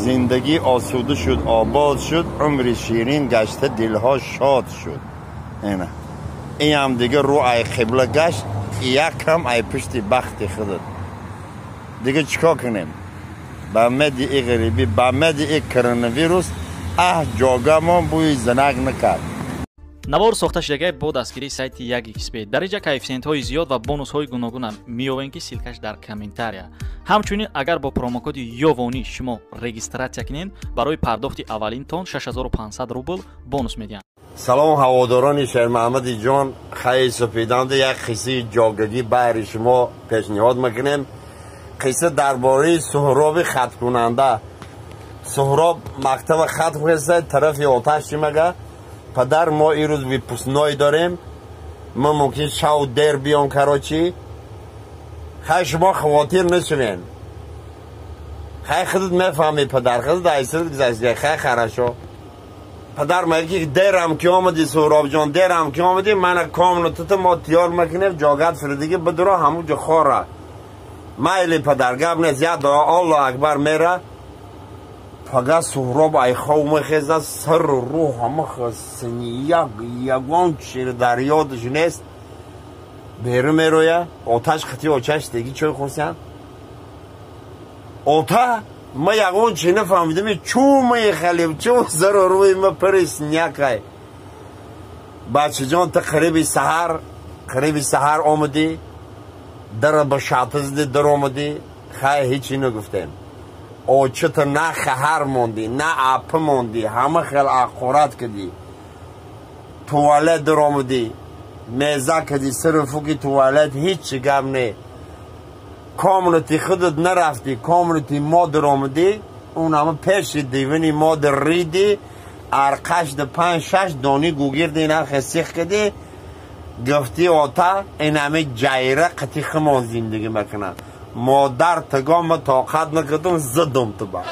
Зиндагӣ осуда шуд, обод шуд, умри ширин гашта, дилҳо шод шуд. Ина ин ҳам дига рӯ ай қибла гашт, якам ай пушти бахти худат. Дига чикор кунем? Ба меди и ғарибӣ, ба меди и коронавирус, аҳ, ҷогамон бӯи занак накард. Навор сохта шудагай бо дастгирии сайти 1xb. Дар инҷа коэффисиентҳои зиёд ва бонусҳои гуногунам меёвем, ки ссылкаш дар комментария. Ҳамчунин, агар бо промокоди Ёвонӣ шумо регистратсия кунед, барои пардохти аввалинтон 6500 рубл бонус медиҳанд. Салом, ҳаводорони Шермаҳмади ҷон. Хайр, супеданда як қиссаи ҷогагӣ баҳри шумо пешниҳод мекунем. Қисса дар бораи Суҳроби хаткунанда. Суҳроб мактаба хат хеста, тарафи оташ чӣ мага: «Падар, мо ирӯз выпускной дорем, ма мумкин шав дер биём. Короче, хай, шумо хавотир нашавен. Хай, худат мефаҳмӣ, падар, худат айсират гузашта. Хай, хорошо, падар.» Мага ки дерам ки омадӣ, Суҳробҷон, дерам ки омадӣ, мана комнатата мо тиёр мекунем, ҷогат фирдиги, бидуро, ҳамун ҷо хора. Майли, падар, гап нест. Як дуо, Аллоҳ акбар, мера. Пага Суҳроб айхов мехезад, сару рӯ ҳама синяк, ягон чир дар ёдаш нест. Беру мероя, оташ қити очаш деги чой хӯсян. «Ота, ма ягон чи нафаҳмидам, чӯ мехалим, чӯ сару рӯи ма пари синякай?» «Бачаҷон, та қариби саҳар омадӣ, дара ба шата зади, дар омадӣ. Хай, ҳечи нагуфтем. Очата на хаҳар мондӣ, на апа мондӣ, ҳама хел аққурат кардӣ, туалет даромадӣ, меза кардӣ сару фуки туалет, ҳечи гап не. Комнати худат нарафтӣ, комнати мо даромадӣ, он ҳама пеши дивани мо ридӣ, арқашда панҷ шаш дони гугирди инахе сих кардӣ. Гуфтӣ: ота, ин ҳами ҷайра қати химон зиндагӣ мекунад. Модар тагома тоқат накардум, зидум туба.»